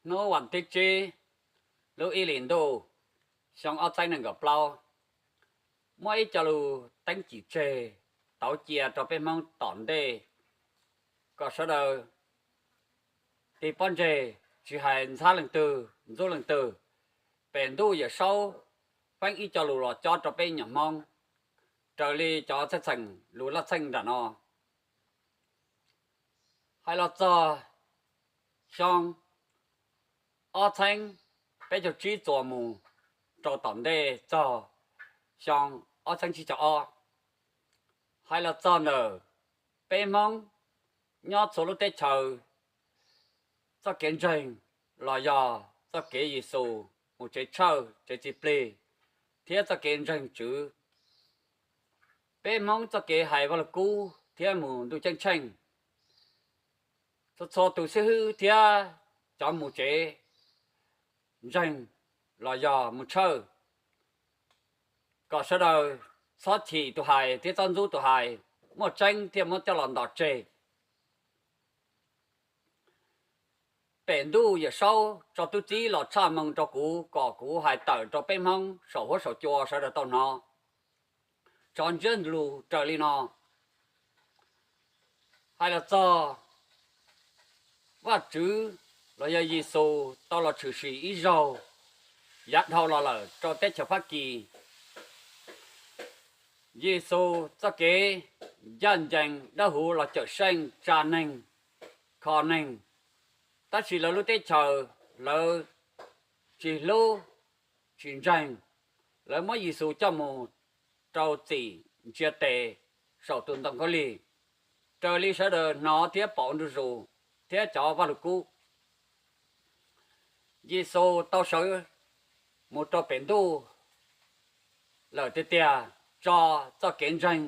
Hnub vas thib tsib lub ib hlis ntuj xyoo ob txhiab nees nkaum plaub, muaj ib co lus teeb cim tseg tau cia rau peb Hmoob tom ntej kom sawv daws tig pob ntseg, tsis hais ntxhab leej twg ntxub leej twg. Pem ntuj Yawm Saub feeb ib co lus los cob rau peb nyuam Hmoob raws li cov txheej txheem lus laj txheej nram no. Hais los txog xyoo ob txhiab peb caug tsib txuas mus rau tom ntej txog xyoo ob txhiab tsib caug ob, hais los txog ntawm peb Hmoob nyob txhua lub teb chaws txoj kev ntseeg los yog txoj kev Yexus mus tsev tshawj tsev txiv plig thiab txoj kev ntseeg Tswv, peb Hmoob txoj kev hais Vaj Lug Kub thiab mus ntuj ceeb tsheej, txhua txhua tus xib hwb thiab cov mus tsev ntseeg los yog mus tshawj, kom sawv daws txhob chim tus hais thiab txhob ntxub tus hais, muaj tseeb thiaj muab coj los ntos tseg. Pem ntuj Yawm Saub tso tub txib los tshaj moo rau kuv kom kuv hais tawm rau peb Hmoob saum huab saum cua sawv daws tau hnov tso ntsiab lus raws li no. Hais los txog Vajtswv los yog Yexus tau los tshwm sim ib zaug yav dhau los lawm rau teb chaws Fab Kis. Yexus txoj kev ncaj ncees dawb huv los cawm seej tsa neeg, kho neeg, tab sis lawv lub teb chaws lawv tsis hlub, tsis ntseeg, lawv muab Yexus coj mus rau txim ntsia tes saum tus ntoo khaub lig, raws li sawv daws hnov thiab pom ua ntu zus thiab cov Vaj Lug Kub. Yexus tau sawv mus rau pem ntuj lawm tiag tiag, tso txoj kev ntseeg,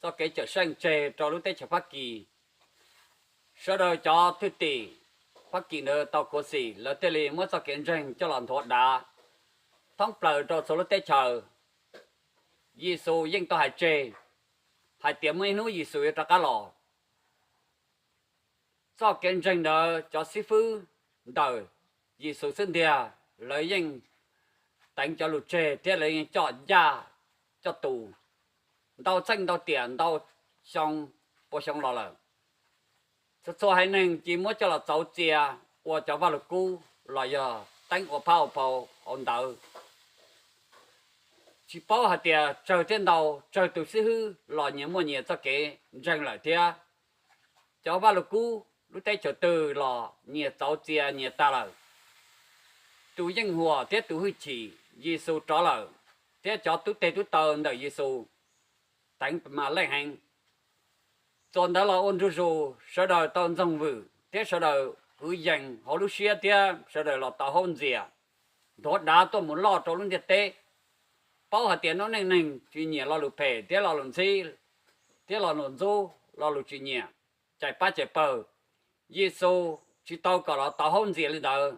txoj kev cawm seej tseg rau lub teb chaws Fab Kis. Sawv daws cov thwj tim Fab Kis ntawd tau khuv xim, lawv thiaj li muab txoj kev ntseeg coj los nthuav dav thoob plaws rau txhua lub teb chaws. Yexus yeej tau hais tseg hais tias muaj ib hnub Yexus yuav rov qab los. Txoj kev ntseeg ntawd cov xib fwb ntawm Yexus xwb ntiag, lawv yeej teev cov lus tseg thiab lawv yeej coj ncaj coj tus ntau txheej ntau tiam ntau xyoo pua xyoo los lawm. Txhua txhua haiv neeg cia muab coj los txauv txia ua cov Vaj Lug Kub los yog teeb ua phab ua phau hauv ntawv. Tsis paub hais tias tsawg thiab ntau, tsawg tus xib hwb los nyias muaj nyias txoj kev ntseeg lawm thiab. Cov Vaj Lug Kub lub teb chaws twg los nyias txauv txia nyias tag lawm. Tus yeej huam thiab tus hwj chim Yexus rov lawm, thiab cov tub teg tub taw ntawm Yexus teev mas leej heev. Txuas ntawd los ua ntu zus sawv daws tau ntxoog vwm thiab sawv daws kwv yees hauv lub siab thiab sawv daws los tau haub ntxias, nthuav dav tuaj mus loj rau lub ntiaj teb. Paub hais tias noob neej neeg tsis nyiam lo lus phem thiab lo lus ntxhib thiab lo lus ntxub, lo lus tsis nyiam, cais pab cais pawg. Yexus tsis tau kom los tau haub ntxias li ntawd.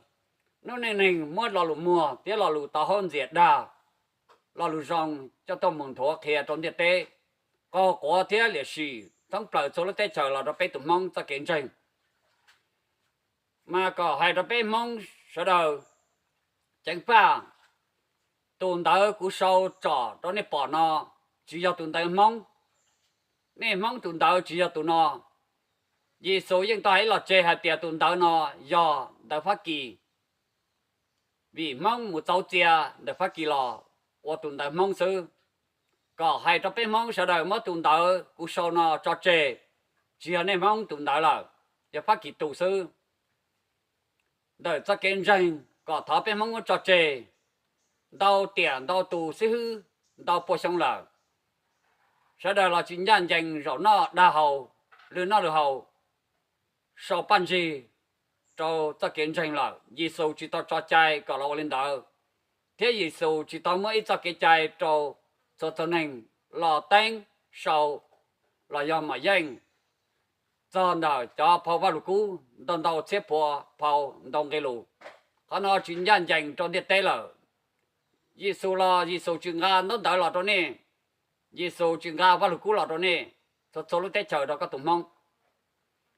Noob neej neeg muab lo lus muag thiab lo lus tau haub ntxias dag lo lus zoo coj tuaj mus nthuav qhia rau ntiaj teb, qaug quav thiab liam sim thoob plaws txhua lub teb chaws los rau peb tus Hmoob txoj kev ntseeg. Mas kom hais rau peb Hmoob sawv daws ceev faj, tus ntawv kuv sau tsom rau nej pom no tsis yog tus ntawv Hmoob. Nej Hmoob tus ntawv tsis yog tus no. Yexus yeej tau hais los tseg hais tias tus ntawv no yog ntawv Fab Kis, vim Hmoob mus txauv txia ntawm Fab Kis los ua tus ntawv Hmoob xwb. Kom hais rau peb Hmoob sawv daws muab tus ntawv kuv sau no tso tseg, tsis yog nej Hmoob tus ntawv lawm, yog Fab Kis tus xwb. Ntawm txoj kev ntseeg kom thov peb Hmoob muab tso tseg. Ntau tiam ntau tus xib hwb ntau pua xyoo lawm, sawv daws los tsis ncaj ncees zaum noj dag haus, lwm noj lwm haus, sau paj ntsig rau txoj kev ntseeg lawm. Yexus tsis tau tso cai kom los ua li ntawd, thiab Yexus tsis tau muab ib txoj kev cai rau txhua txhua neeg los teeb sau los yog mam yeej txog ntawm cov phau Vajluskub ntau ntau txhiab pua phau ntau nqe lus. Qhov no tsis ncaj ncees rau ntiaj teb lawm. Yexus los Yexus tsis nqa ntaub ntawv los rau nej, Yexus tsis nqa Vajluskub los rau nej, txhua txhua lub teb chaws rau koj tus Hmoob.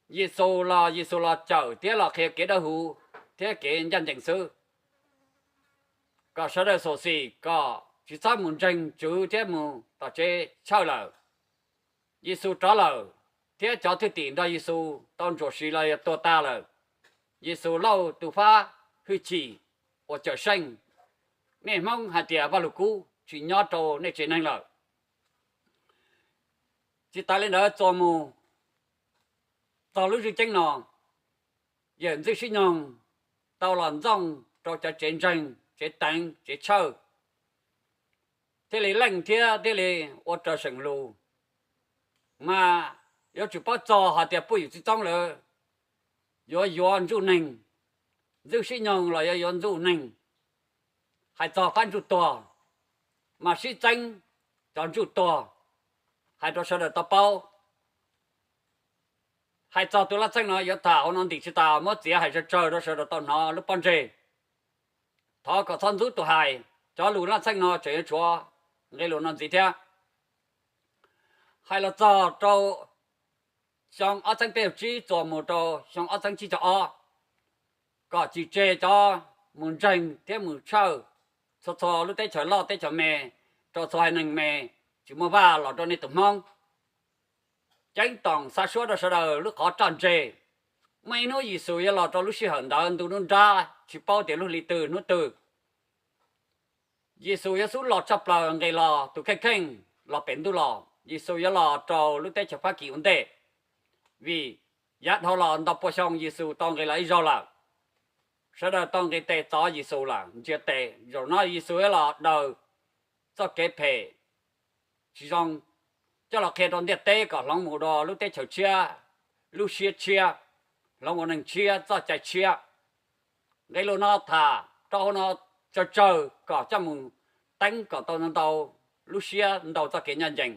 Yexus los Yexus los cawm thiab los qhia kev dawb huv, thiab kev ncaj ncees xwb, kom sawv daws xyuam xim kom tsis txhob mus ntseeg Tswv thiab mus tom tsev chawj lawm. Yexus rov lawm, thiab cov thwj tim nrog Yexus tau ntsuam sis los yog tuag tas lawm. Yexus Lauj tus fab hwj chim uas cawm seej, nej Hmoob hais tias Vaj Lug Kub tsis nyob rau nej tsev neeg lawm. Tsis tas li ntawd, txuas mus txog lub zwj ceeb no, yawm Ntxwj Sib Nyoog tau los ntxooj rau cov tsev ntseeg, tsev teev, tsev chawj, thiaj li leej thiab thiaj li ua raws seem lus. Mas yuav tsum paub txog hais tias puj ywm txiv txoob lawv yuav yuav ntsuj neeg, Ntxwj Sib Nyoog los yuav yuav ntsuj neeg, hais txog fab ntsuj tuag, mas sib txeeb cov ntsuj tuag, hais rau sawv daws tau paub. Hais txog tus laj txheej no yuav tham hauv no ntim tsis tas, muab txiav hais tsawg tsawg rau sawv daws tau hnov lub pob ntseg. Thov kom txhob ntxub tus hais, cov lus laj txheej no tseem yuav tshuav nqe lus no ntxiv thiab. Hais los txog rau xyoo ob txheeb peb caug tsib txuas mus rau xyoo ob txheeb tsib caug ob, kom tsis tseg cov mus ntseeg thiab mus chawj txhua txhua lub teb chaws loj teb chaws me, rau txhua haiv neeg me, tsis muaj vaj los rau nej tus Hmoob. Ceeb toom xa suab rau sawv daws lub qhov roj ntseg, muaj ib hnub Yexus yuav los rau lub sij hawm ntawd ntu hnub nrab tsis paub tias lub hli twg hnub twg. Yexus yuav xub los tshaj plaws nqis los tus kheej kheej los pem ntuj los, Yexus yuav los rau lub teb chaws Fab Kis ua ntej. Vim yav dhau los ntau pua xyoo Yexus tau nqis los ib zaug lawm, sawv daws tau nqis tes txov Yexus lawm, ntsia tes. Zaum no Yexus yuav los daws txoj kev phem tsis zoo coj los qhia rau ntiaj teb kom hloov mus dua lub teb chaws tshiab, lub siab tshiab, hloov ua neeg tshiab, txoj cai tshiab. Nqe lus no tham rau hauv no tsawg tsawg kom coj mus teeb kom tau ntau lub siab, ntau txoj kev ncaj ncees.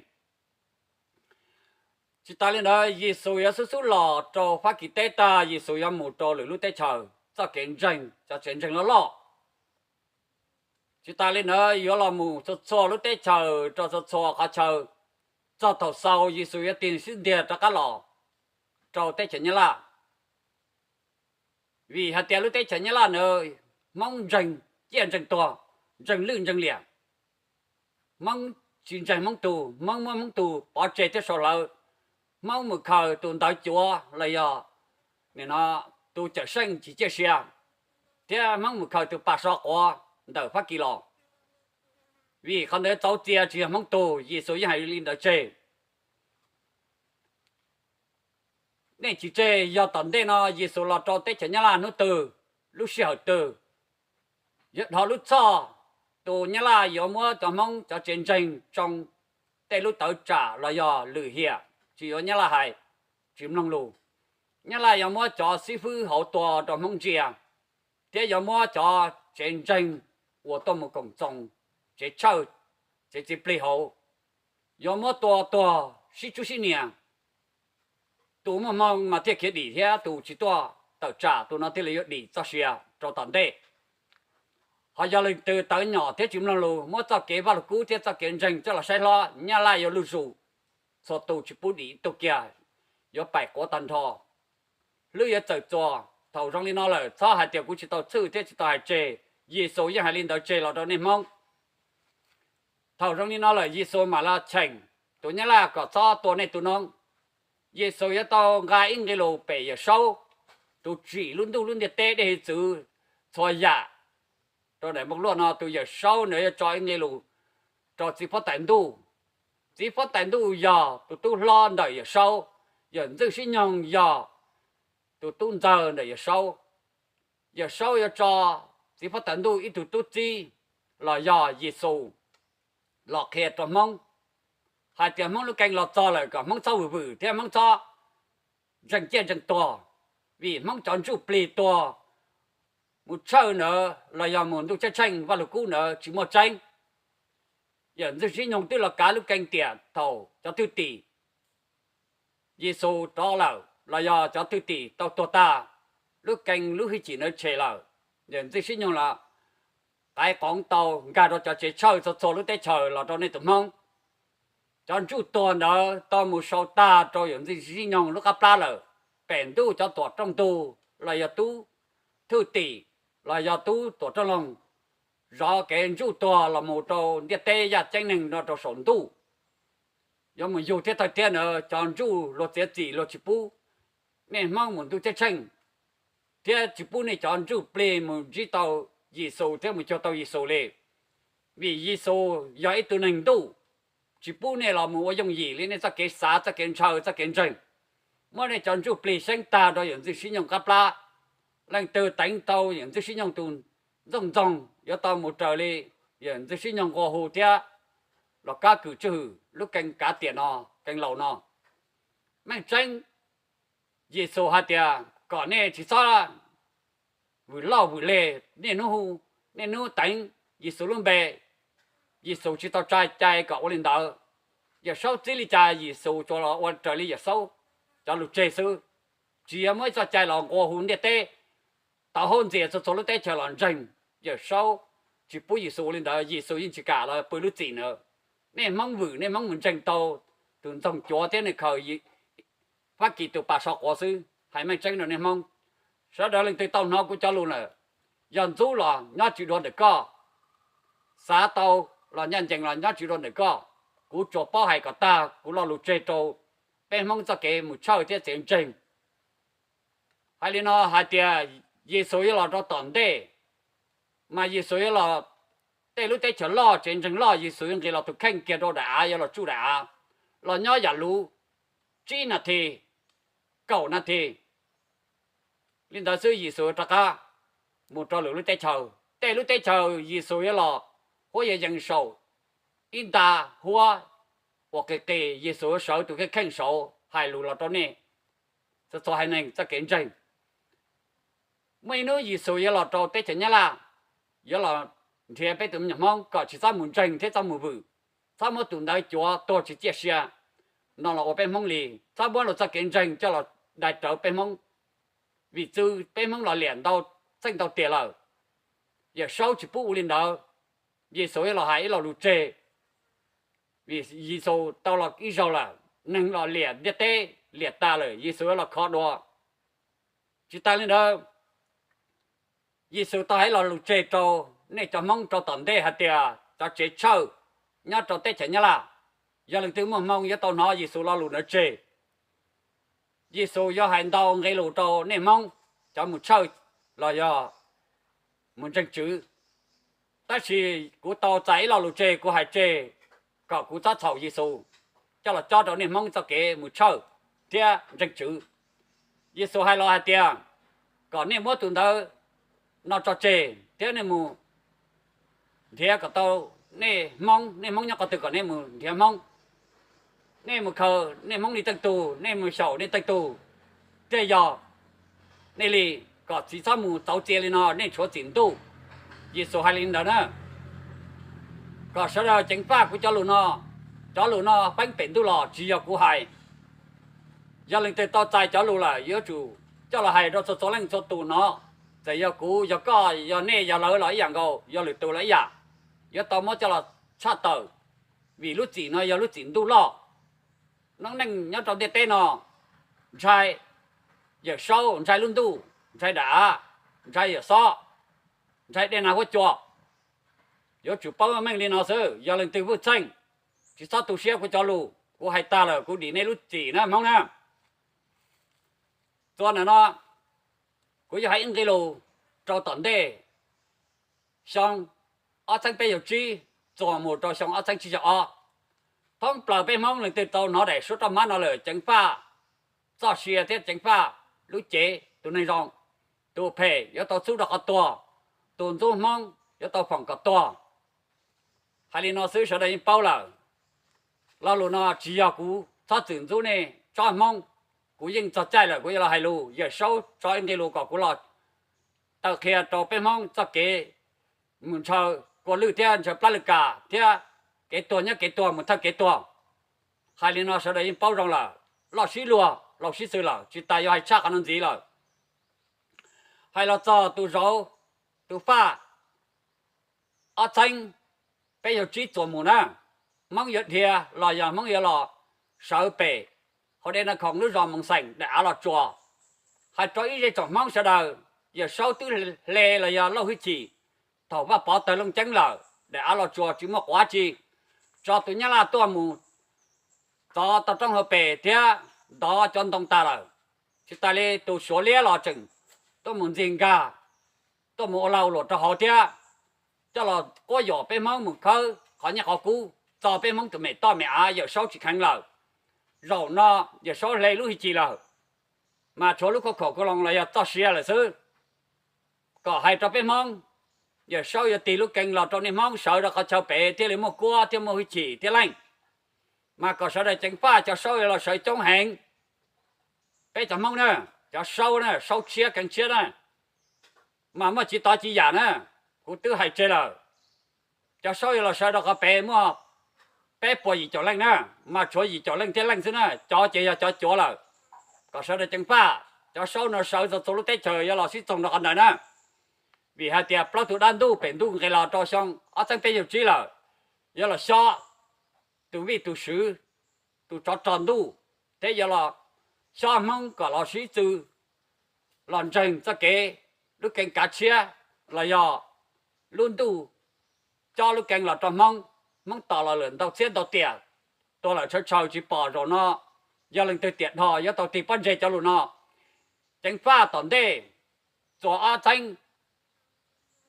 Tsis tas li ntawd, Yexus yuav xub xub los rau Fab Kis teb tag, Yexus yuav mus rau lwm lub teb chaws, txoj kev ntseeg cov tsev ntseeg loj loj. Tsis tas li ntawd, yuav los mus txhua txhua lub teb chaws rau txhua txhua qhov chaw, txog thaum xaus Yexus yuav tig sib ntiag rov qab los rau teb chaws Nyab Laj. Vim hais tias lub teb chaws Nyab Laj ntawd Hmoob ntseeg ciaj ntseeg tuag, ntseeg lwj ntseeg liam. Hmoob tsis ntseeg Hmoob tug, Hmoob muab Hmoob tug pov tseg thiab sau hlawv. Hmoob mus khaws tus ntawv cuav los yog nim no tus cawm seej tsis ciaj sia, thiab Hmoob mus khaws tus pas so quav ntawm Fab Kis los. Vim qhov ntawd txaus txias tsis yog Hmoob tug, Yexus yeej hais li ntawd tseg. Nej tsis tseg, yog tom ntej no Yexus los rau teb chaws Nyab Laj hnub twg, lub sij hawm twg, yuav dhov lub txhoj, tus Nyab Laj yuav muab cov Hmoob cov tsev ntseeg tsoo tej lub tawv tsam los yog lwm hiam, tsis yuav Nyab Laj hais, tsis mloog lus. Nyab Laj yuav muab cov xib fwb hauv tua rau Hmoob ntsia, thiab yuav muab cov tsev ntseeg uas tuaj mus koom txoos, tsev chawj, tsev txiv plig hauv, yuav muab tua tuag sib tsub sib nias. Tus muaj hmoo mas thiaj khiav dim thiab, tus tsis tuaj tawm tsam tus no thiaj li yuav dim txoj sia rau tom ntej. Ho yog leej twg tawv nyom thiab tsis mloog lus, muab txoj kev Vaj Lug Kub thiab txoj kev ntseeg coj los saib hlob, Nyab Laj yuav luj zus, txhua tus tsis pub dim ib tug kiag, yuav paim quav tag nrho. Hlwb yuav txawm txuas. Thaum zoo li no lawm, txhob hais tias kuv tsis tau txhwj thiab tsis tau hais tseg, Yexus yeej hais li ntawd tseg los rau nej Hmoob. Thaum zoo li no lawm, Yexus mam los cheem tus Nyab Laj kom txhob tua nej tus noob. Yexus yuav tau nqa ib nqe lus pem Yawm Saub, tus tsim lub ntuj lub ntiaj teb dej hiav txwv txhua yam. Rau daim npoo luaj no, tus Yawm Saub ntawd yuav tso ib nqe lus rau txiv huab tais ntuj. Txiv huab tais ntuj yog tus tub hlob ntawm Yawm Saub, yawm Ntxwj Sib Nyoog yog tus tub ntxawg ntawm Yawm Saub. Yawm Saub yuav tso txiv huab tais ntuj ib tug tub txib los yog Yexus los qhia rau Hmoob hais tias Hmoob lub keeb los txog lawm, kom Hmoob txhob vwm vwm thiab Hmoob txhob ntseeg ciaj ntseeg tuag, vim Hmoob cov ntsuj plig tuag mus tshawj ntawd los yog mus ntuj ceeb tsheej Vaj Lug Kub ntawd tsis muaj tseeb. Yawm Ntxwj Sib Nyoog twb los kav lub keeb tiam thaum cov thwj tim Yexus rov lawm los yog cov thwj tim tau tuag tag, lub keeb lub hwj chim ntawd tshem lawm. Yawm Ntxwj Sib Nyoog los qaiv qoov tau nkag rau cov tsev tshawj txhua txhua lub teb chaws los rau nej tus Hmoob. Cov ntsuj tuag ntawd tau mus sau tag rau yawm Ntxwj Sib Nyoog lub qab plab lawm. Pem ntuj cov tuam rooj ntug los yog tub thwj tim los yog tub tuam roj loog zov kev ntsuj tuag los mus rau ntiaj teb yaj ceeb neeg no rau saum ntuj. Yuav mus yug thiab thawj thiab ntawd cov ntsuj luag txiav txim luag tsis pub nej Hmoob mus ntuj ceeb tsheej, thiab tsis pub nej cov ntsuj plig mus ntsib tau Yexus thiab mus cuag tau Yexus li. Vim Yexus yog ib tug neeg ntuj, tsis pub nej los mus ua yooj yim li nej txoj kev xav, txoj kev ntshaw, txoj kev ntseeg. Muab nej cov ntsuj plig xyeeb tag rau yawm ntxwg Sib Nyoog qab plab. Leej twg teev tau yawm ntxwg Sib Nyoog tus ntxooj ntxoog yuav tau mus raws li yawm ntxwg Sib Nyoog nqua hu thiab los kab kws tswj hwm lub kee kav tiam no, kee laus no. Meej tseeb, Yexus hais tias kom nej tsis txhob vwm loj vwm leg, niaj hnub hu, niaj hnub teev Yexus lub npe. Yexus tsis tau tsa cai kom ua li ntawd. Yawm Saub txib li cas Yexus tsuas los ua raws li Yawm Saub cov lus tseg xwb, tsis yog muab ib txoj cai los nqua hu ntiaj teb tau haub ntxias txhua txhua lub teb chaws los ntseeg Yawm Saub. Tsis pub Yexus ua li ntawd, Yexus yeej tsis kam los pw lub txim ntawd. Nej Hmoob vwm, nej Hmoob mus ntseeg tau tus ntxoog cuav thiab nej khaws Fab Kis tus pas so quav xwb. Hais meej tseeb rau nej Hmoob, sawv daws leej twg tau hnov kuv cov lus lawm, yog ntxub los nyob tswv dua ntawm koj, xav tau los ncaj ncees los nyob tswv dua ntawm koj. Kuv tsuas paub hais kom tag kuv lo lus tseg rau peb Hmoob txoj kev mus tshawj thiab txiav ntseeg. Hais li no hais tias Yexus yuav los rau tom ntej, mas Yexus yuav los, tej lub teb chaws loj tsev ntseeg loj Yexus yuav nqis los tus kheej kiag rau daim av, yuav los tsuj daim av, los nyob yam luv tsib nas this, kaum nas this. Li ntawd xwb Yexus rov qab mus rau lwm lub teb chaws. Tej lub teb chaws Yexus yuav los, huab yuav yees saum ib nta huab uas qis qis, Yexus yuav sawv tus kheej kheej saud hais lus los rau nej txhua txhua haiv neeg txoj kev ntseeg. Muaj ib hnub Yexus yuav los rau teb chaws Nyab Laj, yuav los nrhiav peb tus me nyuam Hmoob kom tsis txhob mus ntseeg thiab txhob mus vwm, txhob muab tus ntawd cuav tuag tsis ciaj sia no los ua peb Hmoob li, txhob muab luag txoj kev ntseeg coj los dai rawv peb Hmoob. Vim txwv peb Hmoob los liam ntau txheej ntau tiam lawm. Yawm Saub tsis pub ua li ntawd. Yexus yuav los hais ib lo lus tseg, vim Yexus tau los ib zaug lawm, neeg los liam ntiaj teb liam tas lawm, Yexus yuav los khov dua. Tsis tas li ntawd, Yexus tau hais lo lus tseg rau nej cov Hmoob rau tom ntej hais tias cov tsev tshawj nyob rau teb chaws Nyab Laj, yog leej twg muaj hmoo yuav tau hnov Yexus lo lus ntawd tseg. Yexus yuav hais ntau nqe lus rau nej Hmoob cov mus tshawj los yog mus ntseeg Tswv. Tab sis kuv tau txais ib lo lus tseg, kuv hais tseg kom kuv txhob txhaum Yexus, coj los cob rau nej Hmoob txoj kev mus tshawj thiab ntseeg Tswv. Yexus hais los hais tias kom nej muab tus ntawd no tso tseg thiab nej mus nrhiav kom tau nej Hmoob, nej Hmoob nyob qhov twg kom nej mus nrhiav Hmoob. Nej mus khaws nej Hmoob li tej tug, nej mus xyaum nej tej tug, tej yog nej li, kom tsis txhob mus txauv txia li no, nej tshuav txim ntuj. Yexus hais li ntawd na, kom sawv daws ceev faj kuv cov lus no. Cov lus no peeb pem ntuj los tsis yog kuv hais. Yog leej twg tau txais cov lus lawm yuav tsum coj los hais rau txhua txhua leej txhua tus hnov. Txawm yog kuv, yog koj, yog nej, yog lawv los ib yam nkaus, yog lwm tus los ib yam, yuav tau muab coj los tshaj tawm, vim lub txim no yog lub txim ntuj loj. Noob neej nyob rau ntiaj teb no ntshai Yawm Saub, ntshai lub ntuj, ntshai daim av, ntshai Yawm Saub, ntshai dej nag huab cua. Yuav tsum paub meej li no xwb, yog leej twg vwj txheej, tsis txhob tu siab kuv cov lus, kuv hais tag lawm kuv dim nej lub txim na Hmoob na. Txuas ntawm no kuv yuav hais ib nqe lus rau tom ntej xyoo ob txheeb peb caug tsib txuas mus rau xyoo ob txheeb tsib caug ob. Thoob plaws peb Hmoob leej twg tau hnov daim suab roj hmab no lawm, ceev faj txoj sia thiab ceev faj lub cev. Tus neeg zoo, tus phem yuav tau txhub rau qhov tuag, tus ntxub Hmoob yuav tau foom kom tuag. Hais li no xwb sawv daws yeej paub lawm. Lo lus no tsis yog kuv txhob txwm ntxub nej tsob Hmoob, kuv yeej txog caij lawm kuv yuav los hais lus. Yawm Saub tso ib nqe lus kom kuv los taw qhia rau peb Hmoob txoj kev mus ntshaw kua lwj thiab ntshaw plab lwj kas thiab kev tuag nyob kev tuag mus thawj kev tuag. Hais li no sawv daws yeej paub zoo lawm, loj sib luag laus sib xws lawm, tsis tas yuav hais tshaj qhov no ntxiv lawm. Hais los txog tus zauv, tus faj ob txheeb peb caug tsib txuas mus na, Hmoob yuav dhia los yog Hmoob yuav los sawv pem hauv dej Naj Khoom lub zos Moos Xeem daim av Los Tsuas. Hais rau ib zej tsoom Hmoob sawv daws, Yawm Saub twb hle los yog Lauj Hwj Chim, thaum Vaj Pov tawg Looj Ceeb lawm, daim av Los Tsuas tsis muaj quav tsi, tso tus Nyab Laj tuaj mus txov tau roob hauv pes thiab ntov cov ntoo tas lawm. Tsis tas li tus Suav liab los tseem tuaj mus ntxig nkag, tuaj mus ua lag ua luam rau hauv thiab, coj los quab yuam peb Hmoob mus khawb qhov nyiaj qhov kub, txo peb Hmoob tus me toj me av. Yawm Saub tsis kheev lawm. Zaum no Yawm Saub hle lub hwj chim lawm, mas tshuav lub khaub khaum kau loo los yog txoj sia lawm xwb. Kom hais rau peb Hmoob, Yawm Saub yuav tig lub keeb los rau nej Hmoob sawv rau qhov chaw pem thiaj li muaj kuab thiab muaj hwj chim thiab leej. Mas kom sawv daws ceev faj, cov Saub yuav los sawv coob heev. Peb cov Hmoob na, cov Saub na, Saub tshiab keev tshiab na, mas muaj tsis tov tsis yam na, kuv twb hais tseg lawm. Cov Saub yuav los sawv rau qhov pem muaj peb puas yim caum leej na, mas tshuav yim caum leej thiab leej xwb na, cov ces yog cov cuav lawm. Kom sawv daws ceev faj, cov Saub no sawv txog txhua lub teb chaws yuav los sib txoog rau qhov ntawd na. Vim hais tias plaub tug dab ntuj pem ntuj nqis los rau xyoo ob txhiab peb caug tsib lawm, yuav los xyob tus vij tus swv, tus tsov rog ntuj, thiab yuav los xyob Hmoob kom los sib tw, los ntseeg txoj kev, lub keeb kav tshiab, los yog lub ntuj cob lub keeb los rau Hmoob. Hmoob tos los lawm ntau txhiab ntau tiam, tua lawm tshawv tshawv tsis pom, zaum no yog leej twg tiam dhos yuav tau tig pob ntseg cov lus no. Ceev faj tom ntej, txuas ob txhiab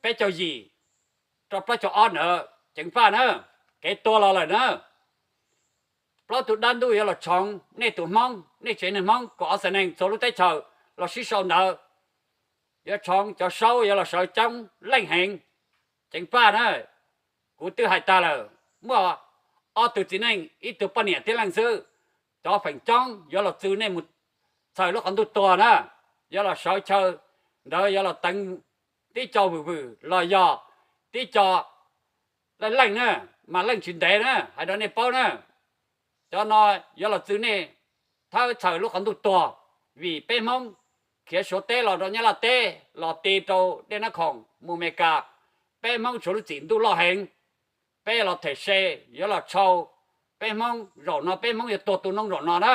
peb caug yim rau plaub caug ob ntawd ceev faj na, kev tuag los lawm na. Plaub tug dab ntuj yuav los tshoov nej tus Hmoob, nej tsev neeg Hmoob kaum ob xees neeg txhua lub teb chaws los sib sau ntawd. Yuav tshoov cov Saub yuav los sawv coob leej heev, ceev faj na. Kuv twb hais tag lawm, muaj ob tug txiv neej ib tug poj niam thiab leej xwb. Cov feem coob yuav los txw nej mus txhaws lub qhov ntuj tuag na, yuav los sawv chaw ntawd yuav los teev tib co vwm vwm los yog tib co leej leej na, mas leej tsis ntev na, hais rau nej paub na. Cov no yuav los txw nej thawb txhaws lub qhov ntuj tuag, vim peb Hmoob khiav Suav teb los rau Nyab Laj teb, los ti rau Dej Nab Khoom mus Mes Kas, peb Hmoob tshuav lub txim ntuj loj heev. Peb los them se, yuav los tshau peb Hmoob, zaum no peb Hmoob yuav tuag tu noob zaum no na.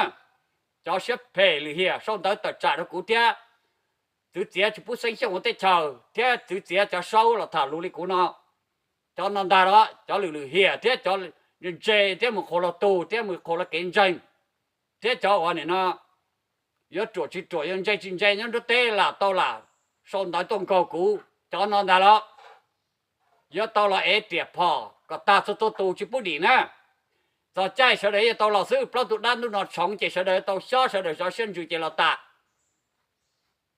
Cov siab phem lwm hiam sau ntawv tawm tsam rau kuv thiab txwv txiav tsis pub Xeeb Xyooj ua teb chaws thiab txwv txiav cov Saub los tham lus li kuv no. Cov no ntag los cov lwm lwm hiam thiab cov ntse ntse thiab mus qhuas luag tug thiab mus qhuas luag kev ntseeg, thiab cov uas nim no yuav ruam tsis ruam, yuav ntse tsis ntse nyob nruab teb lam tau lam sau ntawv tuaj nkaug kuv. Cov no ntag los yuav tau los ev riam phom kom tag txhua txhua tus tsis pub dim na. Txog caij sawv daws yuav tau los xwb, plaub tug dab ntuj no tshoov ces sawv daws yuav tau xyob, sawv daws zov siab ntsws ces los tas.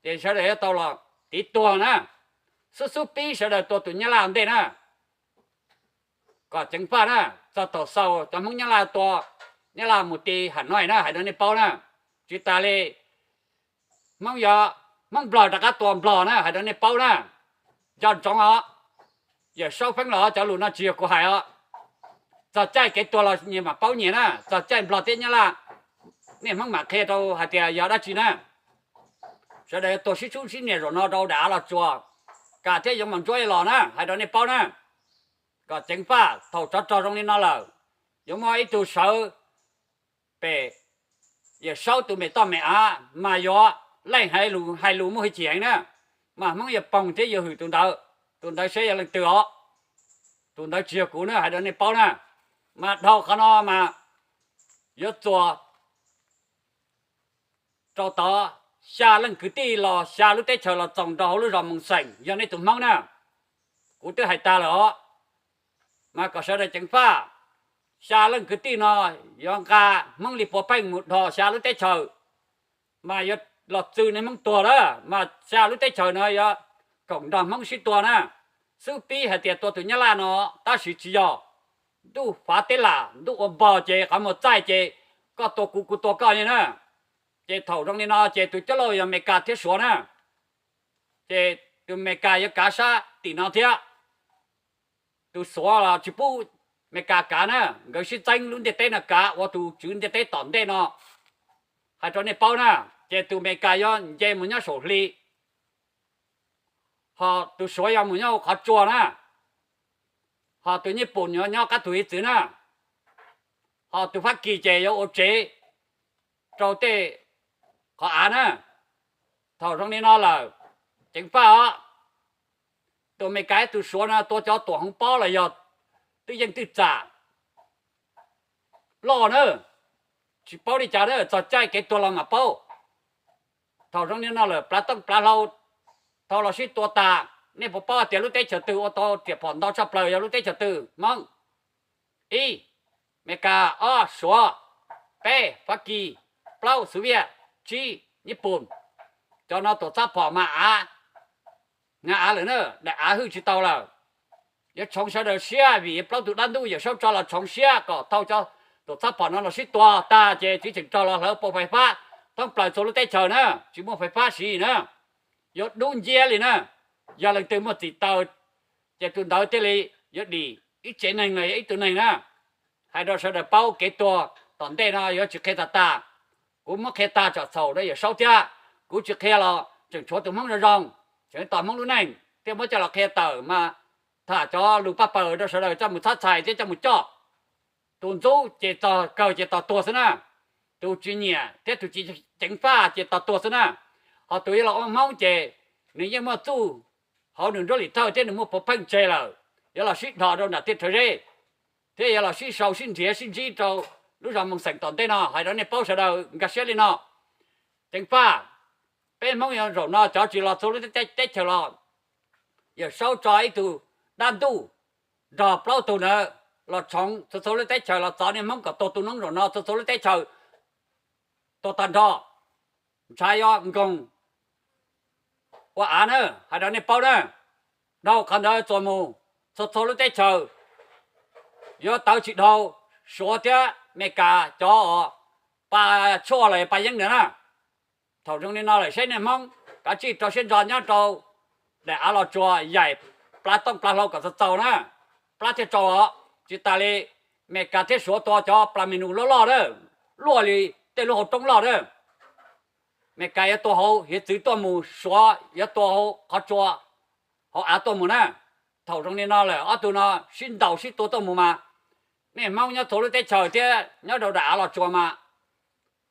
Ces sawv daws yuav tau los tiv tuag na, xub xub pib sawv daws tua tus Nyab Laj ntej na. Kom ceev faj na, txog thaum xaus cov Hmoob Nyab Laj tua Nyab Laj mus ti Ham Nois na, hais rau nej paub na. Tsis tas li Hmoob yog Hmoob Nplog rov qab tua Nplog na, hais rau nej paub na. Nco ntsoov os, Yawm Saub feeb los cov lus no tsis yog kuv hais os. Txog caij kev tuag los nyias mam paub nyias na, txog caij Nplog thiab Nyab Laj nej Hmoob mam qhia rau hais tias yog dab tsi na. Sawv daws yuav tuag sib sub sib nias zaum no rau daim av Los Tsuas, Kam thiab Yoov Mas Ntsuab los na, hais rau nej paub na. Kom ceev faj, thaum tsov rog zoo li no lawm, yuav muaj ib tug sawv pem Yawm Saub tus me toj me av mas yuav leej hais lus, hais lus muaj hwj chim heev na, mas Hmoob yuav poog thiab yuav hwm tus ntawd. Tus ntawd seb yog leej twg os, tus ntawd tsis yog kuv na, hais rau nej paub na. Mas dhau qhov no mas yuav txuas rau tod xya leej kwv tij los xya lub teb chaws los txoos rau hauv lub zos Moos Xeem, yog nej tus Hmoob na. Kuv twb hais tag lawm os, mas kom sawv daws ceev faj. Xya leej kwv tij no yuav nqa Hmoob li puav pheej mus dhos xya lub teb chaws, mas yuav los txw nej Hmoob tuag lawm, mas xya lub teb chaws no yuav koom nrog Hmoob sib tua na. Xub pib hais tias tua tus Nyab Laj no, tab sis tsis yog. Ntuj fav teb lam, ntuj ua npog ces qhov muag txaij ces koj tua kuv, kuv tua koj li na. Ces thaum zoo li no ces tus coj lauj yog Amelikas thiab Suav na. Ces tus Amelikas yuav kav sab tim no thiab. Tus Suav los tsis pub Amelikas kav na, nkawd sib txeeb lub ntiaj teb no kav ua tus tswv ntiaj teb tom ntej no, hais rau nej paub na. Ces tus Amelikas yuav nce mus nyob saum hli, ho tus Suav yuav mus nyob hauv qhov tsua na, ho tus Nyij Pooj yuav nyob qab tus hiv txwv na, ho tus Fab Kis ces yuav ua tsev rau tej qhov av na. Thaum zoo li no lawm, Ceev faj os, tus Amelikas ib tug Suav no tua cov tuam hauv paus los yog twj yeej twj txam loj na, tsis paub li cas na, txog caij kev tuag los mam paub. Thaum zoo li no lawm plav tooj plav hlau, thaum los sib tua tas, nej puas paub tias lub teb chaws twg ua tau riam phom ntau tshaj plaws yog lub teb chaws twg? Hmoob. Ib, Amelikas. Ob, Suav. Peb, Fab Kis. Plaub, Xov Viaj. Tsib, Nyij Pooj. Cov no tuam txhab phom mas av, nag av lawm na, daim av hwj tsis tau lawm. Yuav tshoov sawv daws siab vim plaub tug dab ntuj Yawm Saub tso los tshoov siab kom thauj cov tuam txhab phom no los sib tua tag ces tsis tseem rog los hlawv pov fais fab thoob plaws txhua lub teb chaws na, tsis muaj fais fab siv na, yuav dub nciab li na. Yog leej twg muaj txim taws ces tus ntawd thiaj li yuav dim ib tsev neeg los yog ib tug neeg na. Hais rau sawv daws paub kev tuag tom ntej no yuav tsis qhia tag tag. Kuv muab qhia tag tsom txhaum rau Yawm Saub thiab, kuv tsis qhia los tseem tshuav tus Hmoob zoo zoo, tseem tos Hmoob lub neej thiaj muab coj los qhia tawm mas tham cov lus paj paws rau sawv daws coj mus txhab txhais thiab coj mus coj. Tus ntxub ces txog kawg ces tos tuag xwb na, tus tsis nyiam thiab tus tsis ceev faj ces tos tuag xwb na. Ho tus yuav los ua Hmoob ces nws yeej muaj txuj hauv nws nruab lis thawj thiab nws muaj puav pheej tseg lawm, yuav los sib dhos rau nram tiaj rhawv zeb, thiab yuav los sib sau sib nrhiav sib ntsib rau lub zos Moos Xeem tom ntej no. Hais rau nej paub sawv daws nkag siab li no. Ceev faj, peb Hmoob yuav zaum no cov tsis los txhua lub teb chaws los, Yawm Saub tso ib tug dab ntuj nrog plaub tug ntawd los tshoov txhua txhua lub teb chaws los txov nej Hmoob kom tuag tu noob zaum no txhua txhua lub teb chaws tuag tag nrho. Ntshav yuav nkoog ua av na, hais rau nej paub na. Dhau qhov ntawd txuas mus txhua txhua lub teb chaws yuav tawv tsis dhau Suav thiab Amelikas cov pa tshuaj los pa yeeb ntawd na. Thaum zoo li no lawm saib nej Hmoob kav tsij rau siab ntso nyob rau daim av los tsuas yaim plav tooj plav hlau kom txaus txaus na, plab thiaj tsau os. Tsis tas li Amelikas thiab Suav tua cov plas mis nus loj loj na, luaj li tej lub hauv roob loj na. Amelikas yuav tua hauv hiav txwv tuaj mus, Suav yuav tua hauv qhov tsua hauv av tuaj mus na. Thaum zoo li no lawm ob tug no sib ntaus sib tua tuaj mus mas, nej Hmoob nyob txhua lub teb chaws thiab nyob rau daim av los tsuas mas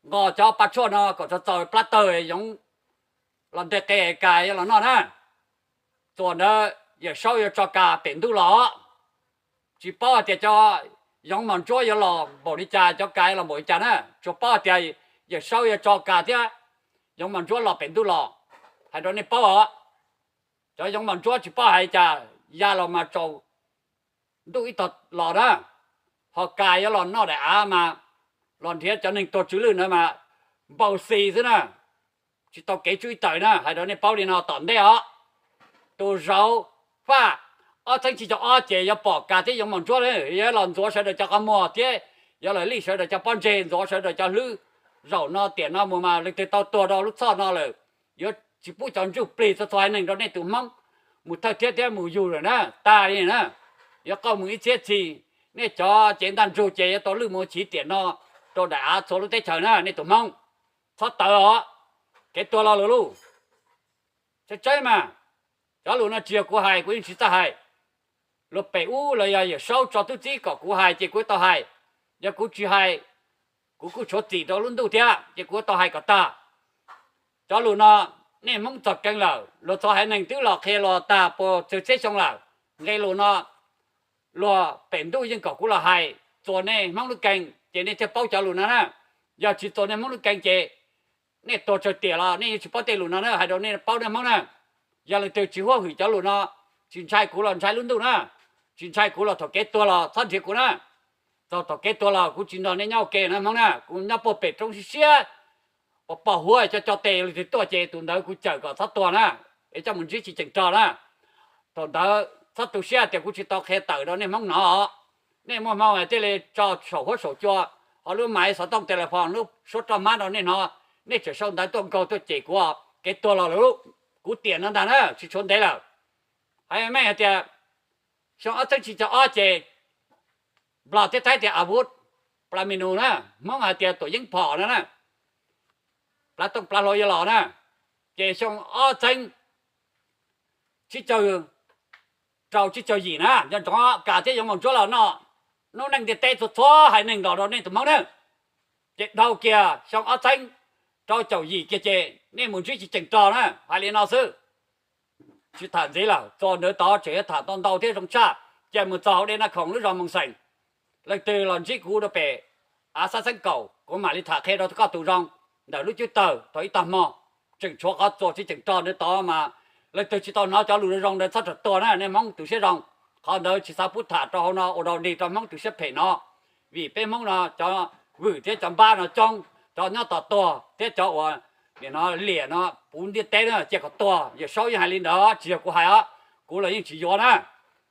nqos cov pa tshuaj no kom txaus txaus plab tawg yoov los nteg qe kas yuav los noj na. Txuas ntawd Yawm Saub yuav tso kas pem ntuj los. Tsis paub hais tias cov yoov mos ntsuab yuav los npaum li cas, cov kas yuav los npaum li cas na, tsuas paub hais tias Yawm Saub yuav tso kas thiab yoov mos ntsuab los pem ntuj los. Hais rau nej paub os, cov yoov mos ntsuab tsis paub hais cas ya los mas tsaus ntuj ib tog los na, ho kas yuav los noj daim av mas los nrhiav cov neeg tuag tsw lwj ntawd mas npau xi xwb na, tsis tau kev tswb tawm na. Hais rau nej paub li no tom ntej os. Tus zauv faj ob txheeb tsib caug ob ces yuav pom kas thiab yoov mos ntsuab, yuav los ntxuav sawv daws cov qhov muag thiab yuav los lij sawv daws cov pob ntseg, ntxuav sawv daws cov hlwb. Zaum no tiam no mus mas leej twg tau tuag rau lub txhoj no lawm, yuav tsis pub cov ntsuj plig txhua txhua haiv neeg rau nej tus Hmoob mus thawj thiab thiab mus yug lawm na, tag li na. Yuav qauj mus ib txhiab txhis, nej cov cev ntaj ntsug ces yuav tau lwj mus chiv tiam no rau daim av txhua lub teb chaws na nej tus Hmoob. Txhob tawv os, kev tuag los lawm lauj. Tseeb tseeb mas, cov lus no tsis yog kuv hais, kuv yeej tsis txawj hais. Luag pem ub los yog Yawm Saub tso tub txib kom kuv hais ces kuv tau hais. Yog kuv tsis hais, kuv kuj tshuav txim rau lub ntuj thiab ces kuv tau hais kom tag. Cov lus no nej Hmoob txog kees lawm, luag txhua haiv neeg twb los qhia los tag puas tsawg txhiab xyoo lawm. Nqe lus no luag pem ntuj yeej kom kuv los hais txuas nej Hmoob lub kees ces nej thiaj paub cov lus no na. Yog tsis txuas nej Hmoob lub kees ces nej tuag tsawg tiam los nej yeej tsis paub tej lus no na, hais rau nej paub nej Hmoob na. Yog leej twg tsis huab hwm cov lus no, tsis ntshai kuv los ntshai lub ntuj na, tsis ntshai kuv los thaum kev tuag los txhob nrhiav kuv na. Txog thaum kev tuag los kuv tsis nrog nej nyob ua ke na Hmoob na, kuv nyob puag pem roob siab siab uas pom huab cov co tes, leej twg tuaj ces tus ntawd kuv cawm kom txhob tuag na, es coj mus ntsib tsis tseem rog na. Thaum ntawd txhob tu siab tias kuv tsis tau qhia tawm rau nej Hmoob hnov. Nej muaj hmoo thiaj li tso saum huab saum cua, ho lub maiv xov tooj telephone lub suab roj hmab rau nej hnov, nej tseem sau ntawv tuaj nkaug tuaj cem kuv. Kev tuag los lawm, kuv tiam no ntag na, tsis tshuav ntev lawm. Haiv meej hais tias xyoo ob txheeb tsib caug ob ces Nplog thiab Thaib tias a vub, plas mis nus na, Hmoob hais tias tuam yeeb phom no na, plav tooj plav hlau yuav los na. Ces xyoo ob txheeb tsib caug rau tsib caug yim na, nco ntsoov, kas thiab yoov mos ntsuab los noj noob neej ntiaj teb txhua txhua haiv neeg los rau nej tus Hmoob na. Ces dhau kiag xyoo ob txheeb rau caum yim kiag ces nej mus ntsib tsis tseem rog na, hais li no xwb. Tsis tham ntxiv lawm, txuas ntawd tod tseem yuav tham tau ntau thiab zoo tshaj. Ces mus txog hauv Dej Naj Khoom lub zos Moos Xeem, leej twg los ntsib kuv rau pem av Xab Xeeb Kaum, kuv mam li tham qhia rau koj tus zoo. Ntawm lub cub tawg thaum ib tag hmo, tseem tshuav qhov txuas tsis ceem rog ntawd tod mas, leej twg tsis tau hnov cov lus zoo ntawd txhob rov tuag na, nej Hmoob tu siab zoo. Qhov ntawd tsis xav pub tham rau hauv no ua rau dig rau Hmoob tu siab phem no. Vim peb Hmoob no cov vwm thiab cov npab no coob, cov nyob tos tuag thiab cov uas nim no liam no puv ntiaj teb na cia kom tuag. Yawm Saub yeej hais li ntawd, tsis yog kuv hais os, kuv los yeej tsis yuav na.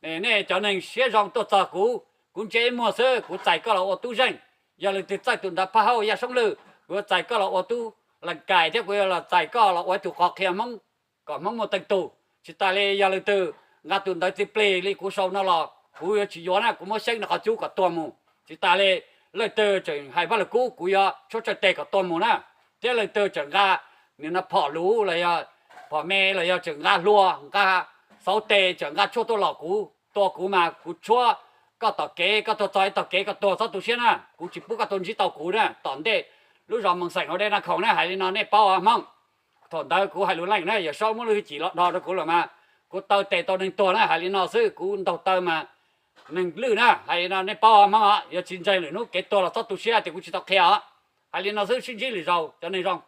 Nej cov neeg siab zoo tuaj txog kuv, kuv ntsia ib muag xwb kuv txais koj los ua tub zeej. Yog leej twg txawj tus ntawd phaj hauj Yaj Soob Lwj, kuv txais koj los ua tub lees kais thiab kuv yuav los txais koj los ua ib tug qhov qhia Hmoob kom Hmoob muaj teej tug. Tsis tas li yog leej twg nqa tus ntawd txiv plig li kuv sau no los kuv yuav tsis yuav na, kuv muab xyeeb nws qhov cub kom tuag mus. Tsis tas li leej twg tseem hais Vaj Lug Kub kuv yuav tshuab tsawg tes kom tuag mus na. Thiab leej twg tseem nqa nim no phom luv los yog phom me los yog tseem nqa hlua nqa xauv tes tseem nqa tshuaj tuaj los kuv tua kuv mas kuv tshuab koj tom kev, koj tuag txog ib tog kev koj tuag txhob tu siab na, kuv tsis pub koj tuaj ntsib tau kuv na. Tom ntej lub zos Moos Xeem hauv Dej Naj Khoom na, hais li no nej paub os Hmoob. Thaum ntawd kuv hais lus leej na, Yawm Saub muab lub hwj chim los dhos rau kuv lawm mas kuv taw tes tau neeg tuag na, hais li no xwb, kuv ntaug taw mas neeg lwj na, hais li no nej paub os Hmoob os, yog tsis ntseeg lwm hnub kev tuag los txhob tu siab tias kuv tsis tau qhia os. Hais li no xwb, sib ntsib lwm zaus cov neeg zoo.